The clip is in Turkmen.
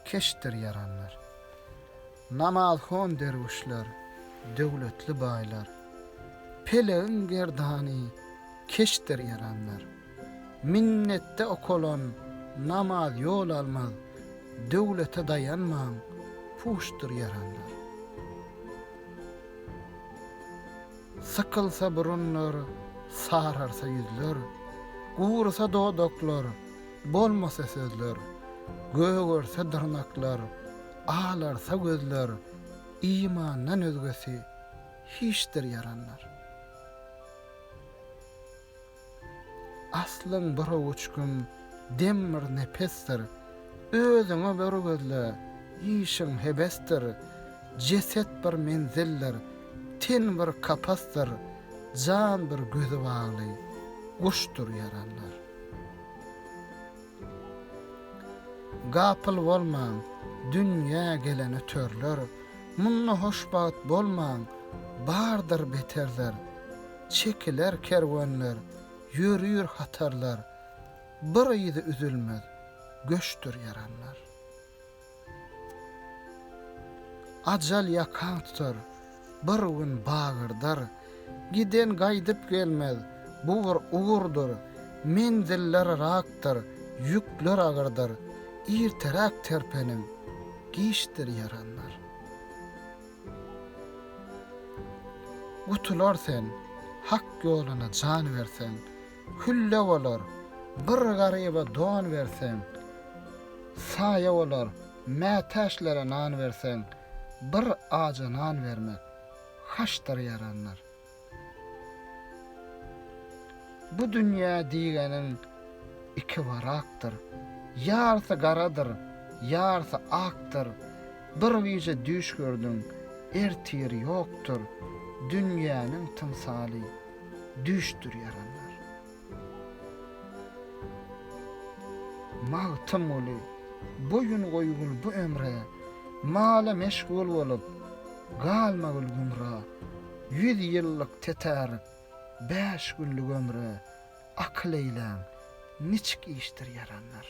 keşdir ýaranlar. Namazhon derwüşler, döwletli baýlar, Pelegiň gerdany keşdir ýaranlar. Minnetde okalan namaz ýol almaz, Döwlete daýanmaň, puşdur ýaranlar. Sykylsa burunlar, sararsa ýüzler, Gurysa dodaklar, bolmasa sözler, Gögerse dyrnaklar, alarsa gözler, Imandan özgesi hiçdir ýaranlar. Aslyň bir owuç gün, dem bir nepesdir, Özüňe bir gözle, işiň hebesdir, Jeset bir menzildir, ten bir kapasdyr, Jan bir gözi bagly guşdur ýaranlar. Gapyl bolmaň, dünýä gelen öterler, Munda hoşbagt bolmaň, bardyr beterler. Çekiler kerwenler, ýörür hatarlar, Bir yzy üzülmez, göçdür ýaranlar. Ajal ýakaň tutar, bir gün bagyrdar, Giden gaýdyp gelmez, bu bir ugurdyr, Menziller yrakdyr, ýükler agyrdyr, Irteräk terpeniň, giçdir ýaranlar. Gutular sen, Hak ýoluna jan berseň, Hülle bolar, bir garyba don berseň, Saýa bolar, mätäçlere nan berseň, Bir aja nan bermek, haçdyr ýaranlar. Bu dünýä diýgeniň ikibarakdyr, Ýarsy garadyr, ýarsy akdyr, Bir gije düýş gördüň, ertir ýokdur, Dünýäniň tymsaly düýşdür ýaranlar. Magtymguly, boýun goýgul bu ömre, Mala meşgul bolup, galmagyl gümra, Ýüz ýyllyk tetärik, bäş günlük ömre, Akyl eýläň, niçik işdir ýaranlar.